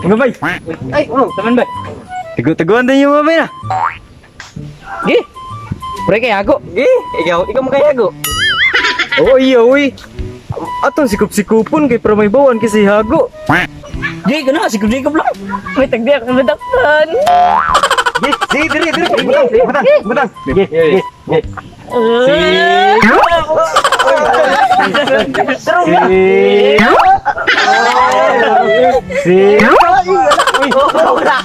Mga bay. Ay, oh, taman ba? Tago-taguan din yung mga bay na. Gi. Pre kay ako. Gi, ikaw mo kay Hago. Oo, iya, uy. Atong sikop-sikupon kay para may bawan kasi Hago. Gi, kana sikop-sikop lang. May tagdi ako madaktan. Gi, sige, diri, diri. Butang, butang, butang. Gi, gi, gi. Si. Si. Wala, wala.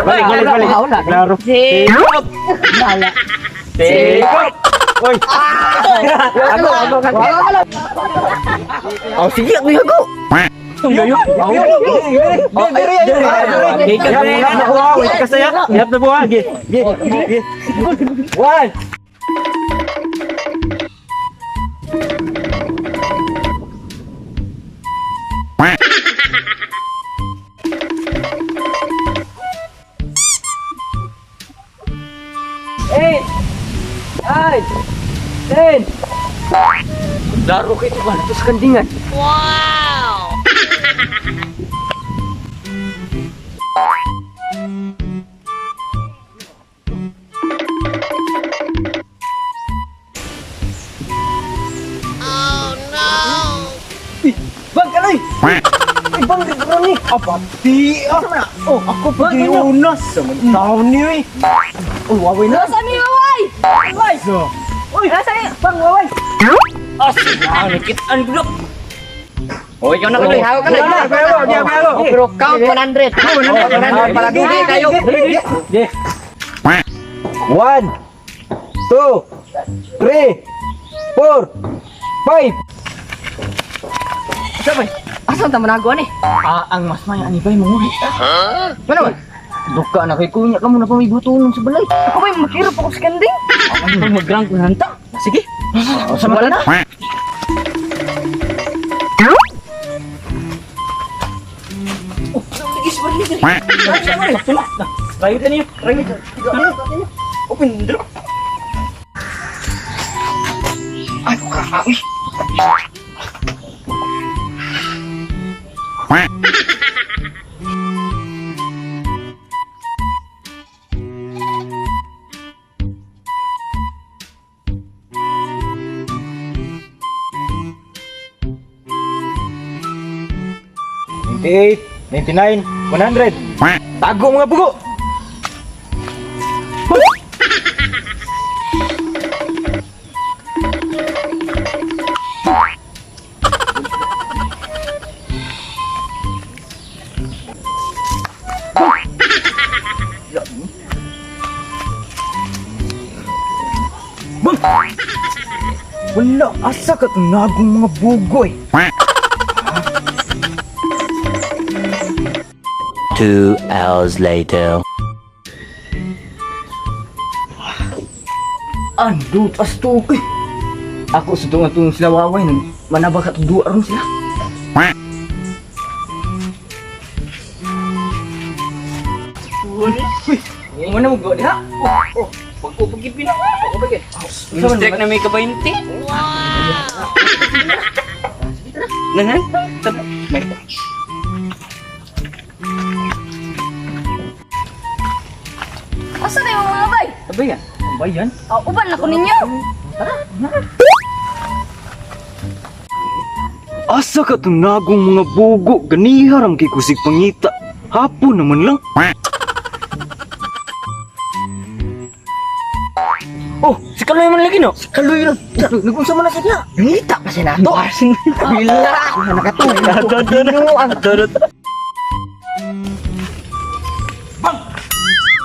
Balik, balik, balik. Klaro. Sikop. Sikop. Uy. Ako, ako, ako. Oh, sige, ako hago. One. Eight, nine, 10. Laro kayo ba? Ito sa kandingan. Wow! Oh no! Bang, kaloy! Ay, bang, dito ni. Apati, ah. Oh, ako pa giunas. Sa man taon niyo eh. Oh, waway na. Nasa ni Waway? Waway! So, Uy! Nasa ni? Bang, waway! As, ah, nakitaan ko. Oh, ikaw na kaloy. Hago ka na. Hago, Oh, pero count 100. 100 para dugi kayo. One, two, three, four, five. Sabay. Asa ta manago ani? Ah, ang mas maya ani bay mo. Ano man? Duka na kay kunya ka mo na pamigbutunon sa balay. Ako ba makirap ako sa kanding? Ang magrang ko hanta. Sige. Oh, sama Wala na. Oh, sige, sige. Rayo ta niyo. Rayo ta. Open drop. Ano ka? Uy. 98, 99, 100. Tago mga bugo. Bang! Wala, asa ka tunagong mga bugoy. 2 hours later. Ando tas to. Uy. Ako sa tunga tong sila waway nang manabag at duwa ron sila. Uy, mo na mo diha. Oh, oh, pag-upag na. Pag-upag. Strike na may ka-20. Wow! Nangan? May. Asa na yung mga bay? Abay yan. Abay yan. Oh, uban na ko ninyo. Asa ka tunagong mga bugo, ganiha ram kay kusig pangita. Hapon naman lang. Oh, si Kaloy man lagi no. Si Kaloy lang. Nag-unsa man na siya. Ngita pa siya nato. Bila. Nakatulog.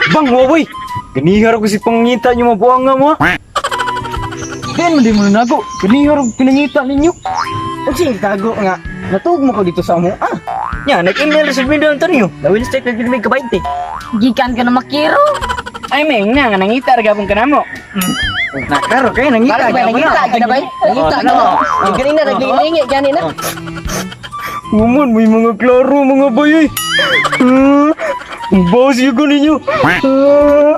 Bang, waway! Ganiha ra kusig pangita niyo mabuanga mo. ha? Diyan man di mo nago. Ganiha ra pinangita ninyo. Unsa yung tago nga? Natug mo ko dito sa amo. Ah. Nya, nag-email sa Bindo Antonio. Lawin strike na gid may ka-20. Gikan ka na makiro. Ay, may nga nga nangita ra gapon ka namo. Na karo kay nangita. Para ba nangita ka na bay? Nangita ka na. Yung ganina naglingi gani na. Woman, may mga klaro mga bayoy. Ah, ang bawas yun ko ninyo. Ah.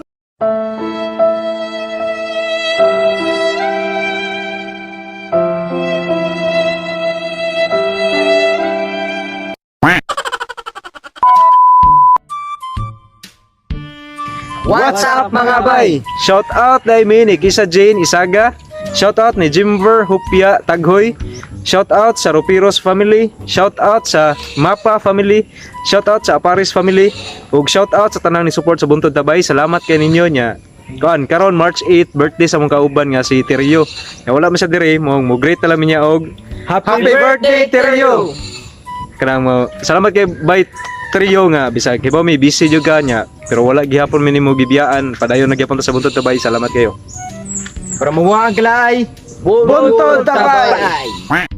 What's up, mga bay? Shout out dai mi ni Kisa Jane Isaga. Shout out ni Jimver Hupia Taghoy. Shout out sa Rupiros family. Shout out sa Mapa family. Shout out sa Aparis family. Ug shout out sa tanang ni support sa Buntod Tabay. Salamat kay ninyo nya. Kuan karon March 8, birthday sa mong kauban nga si Teryo. Nga wala man siya dire, mo mo greet na lang mi niya og Happy birthday, Teryo. Kanang mo salamat kay Bay Trio nga bisag kibaw mi busy jud ka nya, pero wala gihapon mi nimo gibiyaan, padayon na gihapon ta sa Buntod Tabay. Salamat kayo. Para mabuhang kalay. Buntod Tabay!